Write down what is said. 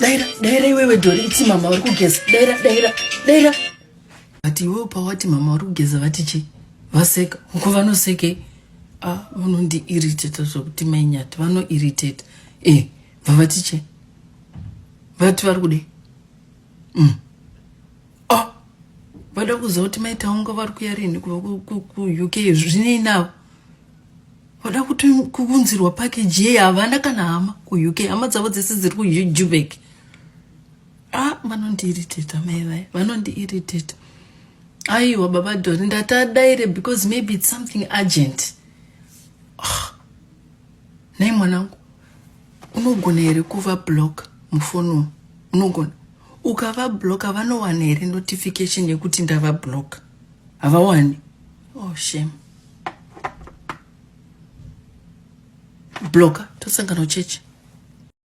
Daira, daira iwewe Dhori, iti mama vari kugeza. Daira, daira, daira. But iwewe pawati mama vari kugeza vati chii? Vaseka. Uko vanosekei? Ah, vanondiirritata zvokuti mai Nyati vanoirritata. Eh, vavati chii? Vati vari kudei? Ah, vada kuziva kuti mai Taunga vari kuya rini kubva kuUK zvinei navo? Vada kuunzirwa package yei? Havana kana hama kuUK, hama dzavo dzese dziri kuJubek. Ah, vanondiiritata mai vaya, vanondiiritata. Aiwa baba Dhori, ndatadaire because maybe it's something urgent. Ah, nhai mwanangu, unogona here kuva block mufoni umu? Unogona? Ukava blocka vanowana here notification yekuti ndava block? Havawani. Oh shame. Blocka, tosangana kuchechi.